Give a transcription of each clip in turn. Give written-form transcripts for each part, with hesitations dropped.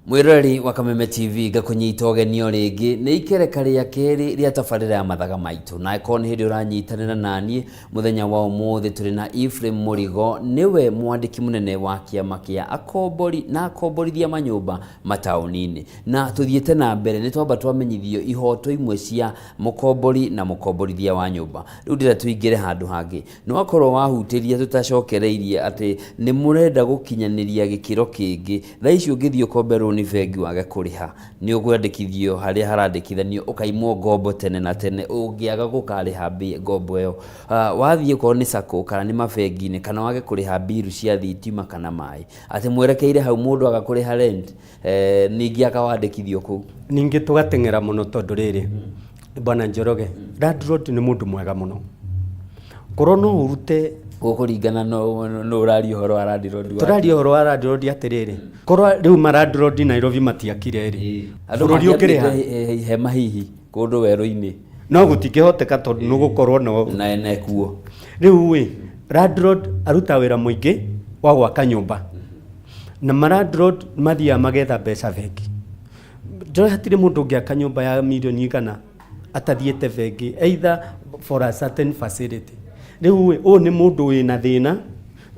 Mwiroreri wa Kameme TV, ngakũnyita ũgeni o rĩngĩ nĩ ikereka rĩa kerĩ rĩa tabarĩra ya Mathaga Maitũ, na akorwo nĩ hĩndĩ ũranyitanĩra naniĩ, mũthenya wa ũmũthĩ tũrĩ na Ephraim Mũrigo, nĩwe mwandĩki mũnene wa kĩama kĩa akombori na akomborithia manyũmba mataũni-inĩ. Na tũthiĩte na mbere nĩ twamba twamenyithio ihoto imwe cia mũkombori na mũkomborithia wa nyũmba. Rĩu ndĩrenda tũingĩre handũ hangĩ. Nĩ wakorwo wahutĩria tũtacokereirie atĩ nĩ mũrenda gũkinyanĩria gĩkĩro kĩngĩ. Thaa ici ũngĩthiĩ ũkombe rũni bengi wage kũrĩha, nĩ ũkwandĩkithio harĩa harandĩkithanio ũkaimwo ngombo tene na tene ũngĩaga gũkarĩha ngombo ĩyo. Wathiĩ okorwo nĩ sacco kana nĩ mabengi-inĩ kana wage kũrĩha mbiru cia thitima kana maĩ, atĩ mwerekeire hau mũndũ aga kũrĩha rent, ningĩ akawandĩkithio kũu. Ningĩ tũgateng'era mũno tondũ rĩrĩ, Bwana Njoroge, landlord nĩ mũndũ mwega mũno. Korwo no ũrute Gũkũringana no nũ ũraria ũhoro wa landlord waku. Tũraria ũhoro wa landlord atĩrĩrĩ, korwo rĩu ma landlord Nairobi matiakire rĩ, Andũ bũrũri ũkĩrĩha? mangĩambĩte hema hihi kũndũ werũ-inĩ. No gũtingĩhoteka tondũ nĩ ũgũkorwo no Na ene kuo. Rĩu ĩ, landlord arutaga wĩra mũingĩ wa gwaka nyũmba. Na ma landlord mathiaga magetha mbeca bengi. Njũĩ hatirĩ mũndũ ũngĩaka nyũmba ya mirioni 100 atathiĩte bengi either for a certain facility. Rĩu ĩ, ũyũ nĩ mũndũ wĩna thĩna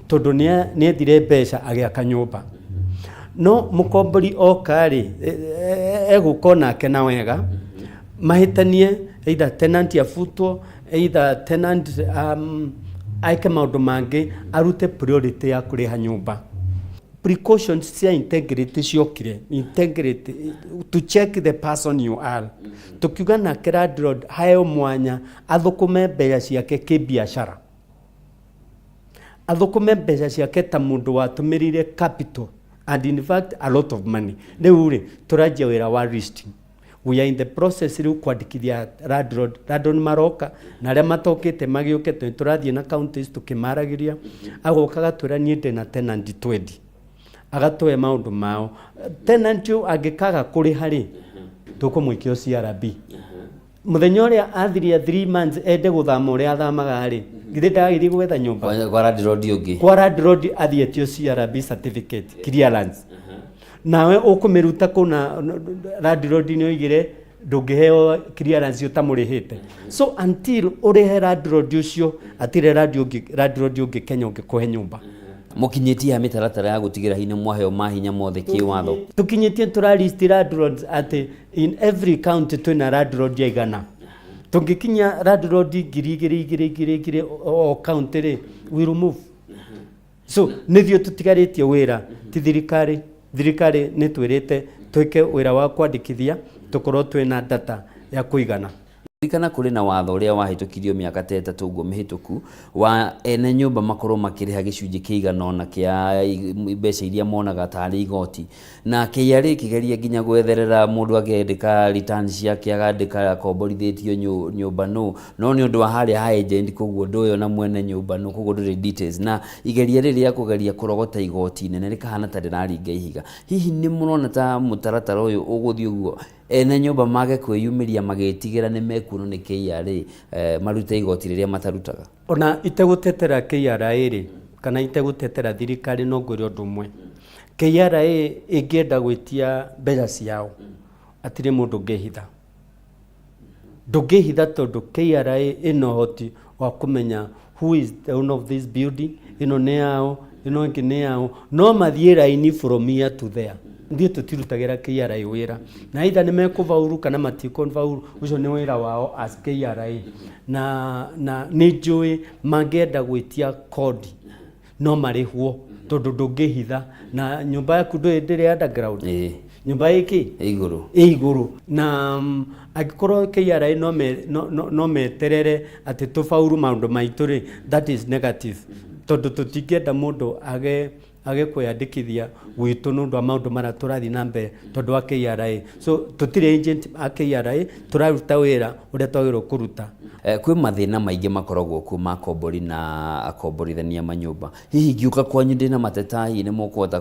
tondũ nĩethire mbeca agĩaka nyũmba. No mũkombori oka rĩ, egũka onake na wega, mahĩtanie either tenant abutwo, either tenant eke maũndũ mangĩ, arute priority ya kũrĩha nyũmba. Precautions cia integrity ciokire, integrity to check the person you are. Tukiuga nake landlord heo mwanya athũkũme mbeca ciake kĩbiacara, athũkũme mbeca ciake ta mũndũ watũmĩrire capital and in fact a lot of money. Rĩu rĩ, tũranjia wĩra wa listing. We are in the process rĩu kwandĩkithia landlord. Landlord maroka na arĩa matokĩte magĩũke, tondũ tũrathiĩ na counties tũkĩmaragĩria. Agoka agatwĩra, "Niĩ ndĩna tenant 20," agatũhe maũndũ mao. Tenant ũyũ angĩkaga kũrĩha rĩ, tũkũmũikia CRB. Mũthenya ũrĩa athiria 3 months ende gũthama ũrĩa athamaga rĩ, githĩ ndagagĩthiĩ gwetha nyũmba Kwa landlord ũngĩ? Kwa landlord athiĩtio CRB certificate clearance, nawe ũkũmĩruta kũna landlord nĩ oigire ndũngĩheo clearance ũtamũrĩhĩte. So until ũrĩhe landlord ũcio, atirĩ landlord ũngĩ Kenya ũngĩkũhe nyũmba. Mũkinyĩtie ha mĩtaratara ya gũtigĩra hinya mwaheo mahinya mothe kĩwatho? Tukinyĩtie, tũralist landlords atĩ in every county twĩna landlord ya 100. Tũngĩkinya landlord 2000 igĩrĩ igĩrĩ igĩrĩ o county rĩ, we will move. So nĩthuĩ tũtigarĩtie wĩra, ti thirikari. Thirikari nĩ twĩrĩte twĩke wĩra wa kwandĩkithia, tũkorwo twĩna data ya kũigana. Ririkana kũrĩ na watho ũrĩa wahĩtũkirio mĩaka ta 3 ũguo mĩhĩtũku wa ene nyũmba makorwo makĩrĩha gĩcunjĩ kĩigana ũna kĩa mbeca iria monaga tarĩ igoti, na KRA ĩkĩgeria nginya gwetherera mũndũ akĩandĩka return ciake, akandĩka akomborithĩtio nyũmba nũ, no nĩ ũndũ wa harĩa ha agent, koguo ndũĩ ona mwene nyũmba nũ, koguo ndũrĩ details, na igeria rĩrĩ rĩa kũgeria kũrogota igoti inene rĩkahana ta rĩraringa ihiga. Hihi nĩ mũrona ta mũtaratara ũyũ ũgũthiĩ ũguo, ene nyũmba mage kwĩyumĩria magĩtigĩra nĩ mekuonwo nĩ KRA, marute igoti rĩrĩa matarutaga? Ona itegũtetera KRA rĩ, kana itegũtetera thirikari, no ngwĩre ũndũ ũmwe. KRA ĩngĩenda gwĩtia mbeca ciao, hatirĩ mũndũ ũngĩhitha. Ndũngĩhitha tondũ KRA ĩna ũhoti wa kũmenya who is the owner of this building, ĩno nĩ yao, ĩno ĩngĩ nĩ yao. No mathiĩ raini from here to there. Ithuĩ tũtirutagĩra KRA wĩra, na either nĩ mekũbauru kana matikũbauru, ũcio nĩ wĩra wao as KRA. Na nĩ njũĩ mangĩenda gwĩtia kodi no marĩhwo, tondũ ndũngĩhitha na nyũmba yaku ndũĩ ndĩrĩ underground. Nyũmba ĩkĩ Ĩ igũrũ. Ĩ igũrũ. Na angĩkorwo KRA no, me, no, no, no meterere atĩ tũbauru maũndũ maitũ rĩ, that is negative, tondũ tũtingĩenda mũndũ age Age kwĩyandĩkithia gwitũ nĩ ũndũ wa maũndũ marĩa tũrathiĩ na mbere tondũ wa KRA. So tũtirĩ agent a KRA, tũraruta wĩra ũrĩa twagĩrĩirwo kũruta. Kwĩ mathĩna maingĩ makoragwo kuo ma akombori na akomborithania manyũmba. Hihi ingĩũka kwanyu ndĩna mateta hihi nĩ mũkũhota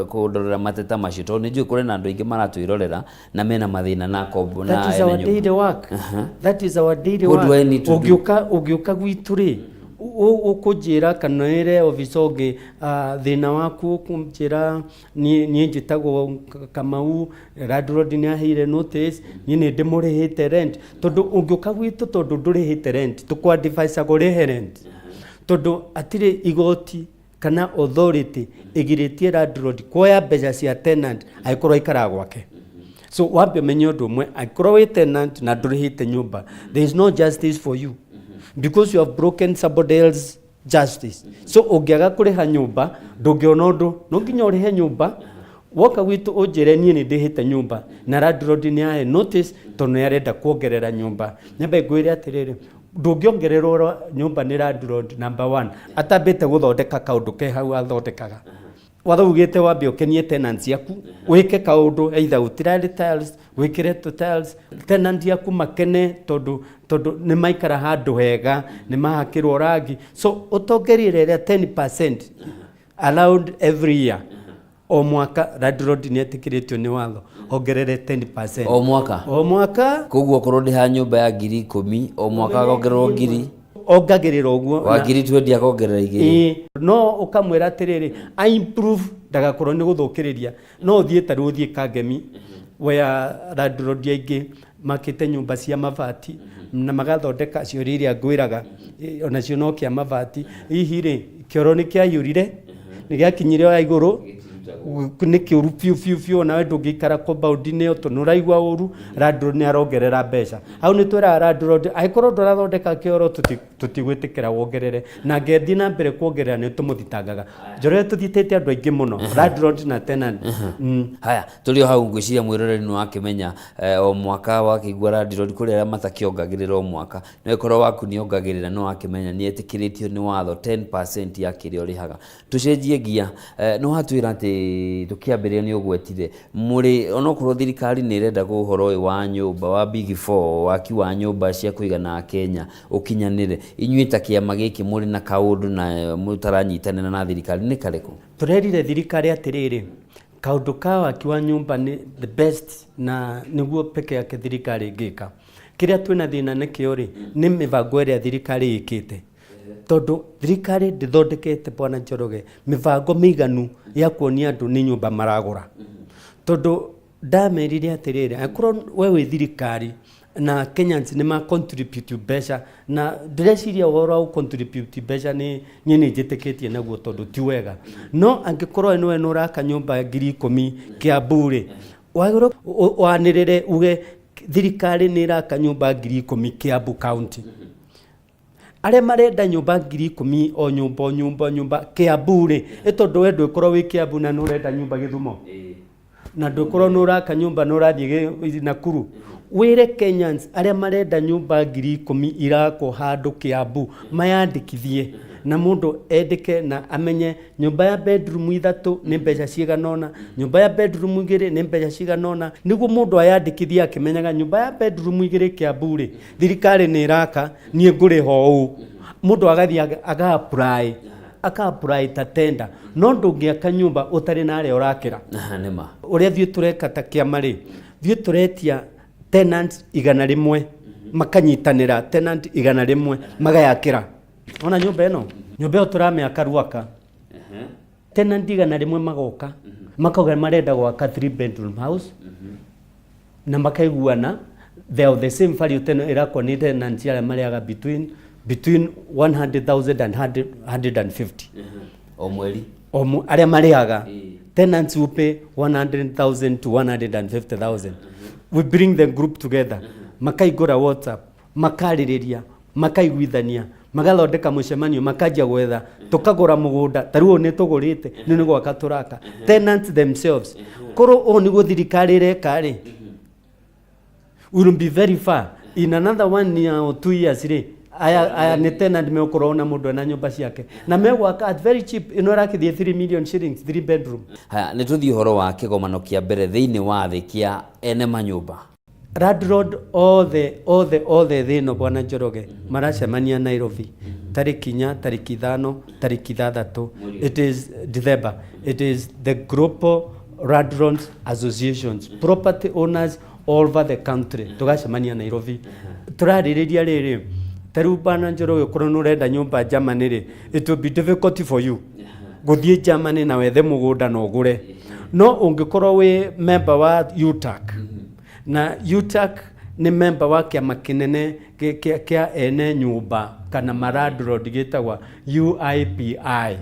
kũndorera mateta macio? Tondũ nĩ njũĩ kũrĩ na andũ aingĩ maratwĩrorera na mena mathĩna na akombo na That is ene our nyũmba. daily work. That is our daily What do work. I need to do? Ũngĩũka gwitũ rĩ, ũkũnjĩra kana ĩre officer ũngĩ thĩna waku, ũkũnjĩra niĩ njĩtagwo Kamau, landlord nĩ aheire notice, niĩ nĩ ndĩmũrĩhĩte rent. Tondũ ũngĩũka gwitũ tondũ ndũrĩhĩte rent, tũkũ-advise ũrĩhe rent. Tondũ hatirĩ igoti kana authority ĩgirĩtie landlord kuoya mbeca cia tenant angĩkorwo aikaraga gwake. So wambe ũmenye ũndũ ũmwe, angĩkorwo wĩ tenant na ndũrĩhĩte nyũmba, there is no justice for you because you have broken somebody else justice. So ũngĩaga kũrĩha nyũmba ndũngĩona ũndũ, no nginya ũrĩhe nyũmba. Woka gwitũ ũnjĩre niĩ nĩ ndĩhĩte nyũmba na landlord nĩ ahe notice tondũ nĩ arenda kuongerera nyũmba, nyambe ngwĩre atĩrĩrĩ, ndũngĩongererwo nyũmba nĩ landlord, number one, atambĩte gũthondeka kaũndũ ke hau athondekaga. Watho ugĩte wambe ũkenie tenants yaku, wĩke kaũndũ, either ũtirarĩ tiles, wĩkĩre tũ tiles, tenant yaku makene tondũ nĩ maikara handũ hega, nĩ mahakĩrwo rangi. So ũtongerie ĩrĩa 10% allowed every year, o mwaka landlord nĩ etĩkĩrĩtio nĩ watho ongerere 10%. O mwaka? O mwaka. Koguo okorwo ndĩha nyũmba ya 10,000, o mwaka agongererwo ngiri Ongagĩrĩra ũguo. Wa 20,000 akongerera 2. Ĩĩ, no ũkamwĩra atĩrĩrĩ, a improve ndagakorwo nĩ gũthũkĩrĩria. No ũthiĩ ta rĩu ũthiĩ Kangemi where landlord aingĩ makĩte nyũmba cia mabati na magathondeka cioro iria ngwĩraga, onacio no kĩa mabati. Hihi rĩ, kĩoro nĩ kĩaiyũrire, nĩ gĩakinyire o igũrũ, nĩ kĩũru biũ biũ biũ, onawe ndũngĩikara compound-inĩ ĩyo tondũ nĩ ũraigua ũru. Landlord nĩ arongerera mbeca. Hau nĩ twĩraga landlord, angĩkorwo ndũrathondeka kĩoro, tũtigwĩtĩkĩra wongerere, na angĩthiĩ na mbere kuongerera nĩ tũmũthitangaga. Njoroge, tũthitĩte andũ aingĩ mũno, landlord na tenant. Haya, tũrĩ o hau, ngwĩciria mwĩroreri nĩ wakĩmenya, o mwaka wakĩigua landlord kũrĩ arĩa matakĩongagĩrĩra o mwaka, no ĩkorwo waku nĩ ongagĩrĩra, nĩ wakĩmenya nĩ etĩkĩrĩtio nĩ watho 10% ya kĩrĩa ũrĩhaga. Tũcenjie ngia. Nĩ watwĩra atĩ tũkĩambĩrĩria nĩ ũgwetire mũrĩ onokorwo thirikari nĩ ĩrenda ũhoro ũyũ wa nyũmba wa Big Four, waki wa nyũmba cia kũigana Kenya ũkinyanĩre, inyuĩ ta kĩama gĩkĩ mũrĩ na kaũndũ na mũtaranyitanĩra na thirikari, nĩ karĩkũ? Tũrerire thirikari atĩrĩrĩ, kaũndũ ka waki wa nyũmba nĩ the best na nĩguo peke yake thirikari ĩngĩka. Kĩrĩa twĩna thĩna nĩkĩo rĩ, nĩ mĩbango ĩrĩa thirikari ĩkĩte, tondũ thirikari ndĩthondekete, bwana Njoroge, mĩbango mĩiganu ya kuonia andũ nĩ nyũmba maragũra. Tondũ ndamerire atĩrĩrĩ, angĩkorwo we wĩ thirikari na Kenyans nĩ ma contribute mbeca, na ndĩreciria ũhoro wa contribute mbeca nĩ niĩ nĩ njĩtĩkĩtie naguo tondũ ti wega, no angĩkorwo we nĩwe nĩ ũraka nyũmba 10,000 Kiambu rĩ, wagĩrĩirwo wanĩrĩre uge thirikari nĩ ĩraka nyũmba 10,000 Kiambu County. Arĩa marenda nyũmba 10,000, o nyũmba, o nyũmba, o nyũmba Kiambu rĩ, ĩ tondũ we ndũgĩkorwo wĩ Kiambu na nĩ ũrenda nyũmba Gĩthumo, na ndũkorwo nĩ ũraka nyũmba nĩ ũrathiĩ Nakuru, wĩre Kenyans arĩa marenda nyũmba 10,000 irakwo handũ Kiambu mayandĩkithie, na mũndũ endĩke na amenye nyũmba ya bedroom ithatũ nĩ mbeca cigana ũna, nyũmba ya bedroom igĩrĩ nĩ mbeca cigana ũna, nĩguo mũndũ ayandĩkithie akĩmenyaga nyũmba ya bedroom igĩrĩ Kiambu rĩ, thirikari nĩ ĩraka, niĩ ngũrĩha ũũ. Mũndũ agathiĩ aga apply, aka apply ta tender, no ndũngĩaka nyũmba ũtarĩ na arĩa ũrakĩra. Nĩ ma. Ũrĩa thiĩ tũreka ta kĩama rĩ, thiĩ tũretia tenants 100 makanyitanĩra, tenant 100 magayakĩra. Ona nyũmba ĩno, nyũmba ĩyo tũramĩaka Ruaka, tenant 100 magoka makauga marenda gwaka 3 bedroom house na makaiguana they are of the same value. Tena ĩrakwo nĩ tenants arĩa marĩaga between 100,000 and 100, 150 O mweri? O arĩa marĩhaga, tenants who pay 100,000 to 150,000, we bring the group together, makaingũra WhatsApp, makarĩrĩria, makaiguithania, magathondeka mũcemanio, makanjia gwetha, tũkagũra mũgũnda. Ta rĩu ũũ nĩ tũgũrĩte, nĩ gwaka tũraka, tenants themselves. Korwo ũũ nĩguo thirikari ĩreka rĩ, will be very far. In another 1 year or 2 years rĩ, Aya aya nĩ tenant megũkorwo na mũndũ ena nyũmba ciake na megwaka at very cheap. Ĩno ĩrakĩthiĩ 3 million shillings, 3 bedroom. Haya, nĩ tũthiĩ ũhoro wa kĩgomano kĩa mbere thĩinĩ wa thĩ kĩa ene manyũmba. Landlord othe othe othe thĩ ĩno, bwana Njoroge, maracemania Nairobi tarĩki 4, tarĩki 5, tarĩki 6. It is December. It is the Global Landlords Associations, property owners all over the country. Tũgacemania Nairobi, tũrarĩrĩria rĩrĩ. Ta rĩu, bwana Njoroge, ũkorwo nĩ ũrenda nyũmba Germany rĩ, it will be difficult for you gũthiĩ Germany na wethe mũgũnda na ũgũre. No ũngĩkorwo wĩ member wa UTAC, na UTAC nĩ member wa kĩama kĩnene kĩa ene nyũmba kana malandlord gĩtagwa UIPI,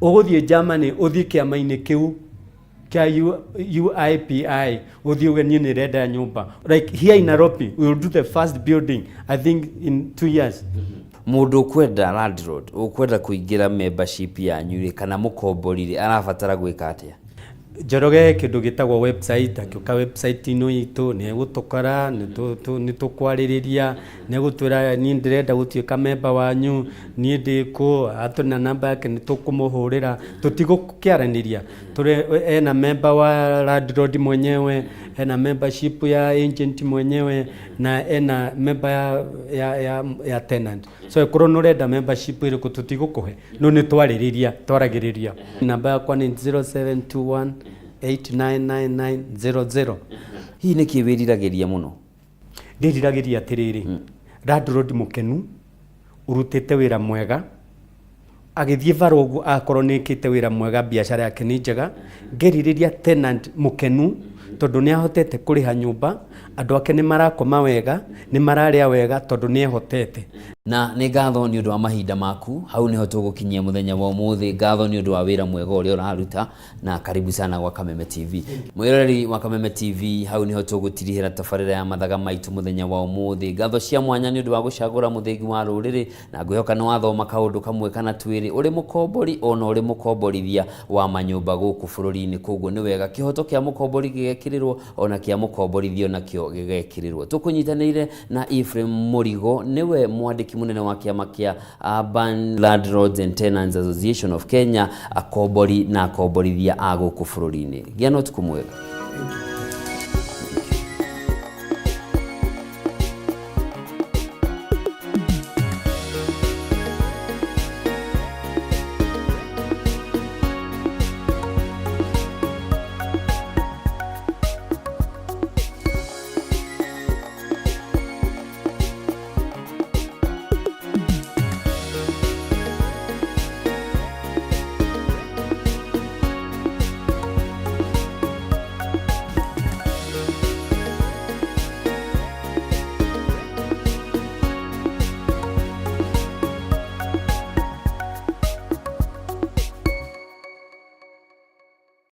ũgũthiĩ Germany, ũthiĩ kĩama-inĩ kĩu kĩa UIPI, ũthiĩ uge, "Niĩ nĩrenda nyũmba." Like here in Nairobi, we will do the first building, I think, in 2 years. Mũndũ ũkwenda, landlord ũkwenda kũingĩra membership yanyu rĩ, kana mũkombori rĩ, arabatara gwĩka atĩa? Njoroge, kĩndũ gĩtagwo website. Akĩũka website ĩno itũ nĩ egũtũkora, nĩ tũkwarĩrĩria, nĩ egũtwĩra, "Niĩ ndĩrenda gũtuĩka member wanyu, niĩ ndĩkũ." Atũna namba yake, nĩ tũkũmũhũrĩra, tũtigũkĩaranĩria. Tũrĩ ena member wa landlord mwenyewe, ena membership ya agent mwenyewe, na ena member ya tenant. So ĩkorwo nĩ ũrenda membership ĩrĩkũ, tũtigũkũhe, no nĩ twarĩrĩria, twaragĩrĩria. Namba yakwa nĩ 0721 899900. Hihi nĩ kĩ wĩriragĩria mũno? Ndĩriragĩria atĩrĩrĩ, landlord mũkenu ũrutĩte wĩra mwega, agĩthiĩ bara ũguo akorwo nĩ ĩkĩte wĩra mwega, biacara yake nĩ njega. Ngerirĩria tenant mũkenu tondũ nĩ ahotete kũrĩha nyũmba, andũ ake nĩ marakoma wega, nĩ mararĩa wega tondũ nĩ ehotete. Na nĩ ngatho nĩ ũndũ wa mahinda maku. Hau nĩho tũgũkinyia mũthenya wa ũmũthĩ. Ngatho nĩ ũndũ wa wĩra mwega ũrĩa ũraruta, na karibu sana gwa Kameme TV. Mwĩroreri wa Kameme TV, hau nĩho tũgũtirihĩra tabarĩra ya Mathaga Maitũ mũthenya wa ũmũthĩ. Ngatho cia mwanya nĩ ũndũ wa gũcagũra mũthĩgi wa rũrĩrĩ, na ngwĩhoka nĩ wathoma kaũndũ kamwe kana twĩrĩ, ũrĩ mũkombori ona ũrĩ mũkomborithia wa manyũmba gũkũ bũrũri-inĩ. Koguo nĩ wega kĩhoto kĩa mũkombori gĩgekĩrĩrwo, ona kĩa mũkomborithio nakĩo gĩgekĩrĩrwo. Tũkũnyitanĩire na Ephraim Mũrigo, nĩwe mwandĩki mũnene wa kĩama kĩa Urban Landlords and Tenants Association of Kenya, akombori na akomborithia a gũkũ bũrũri-inĩ. Gĩa na ũtukũ mwega.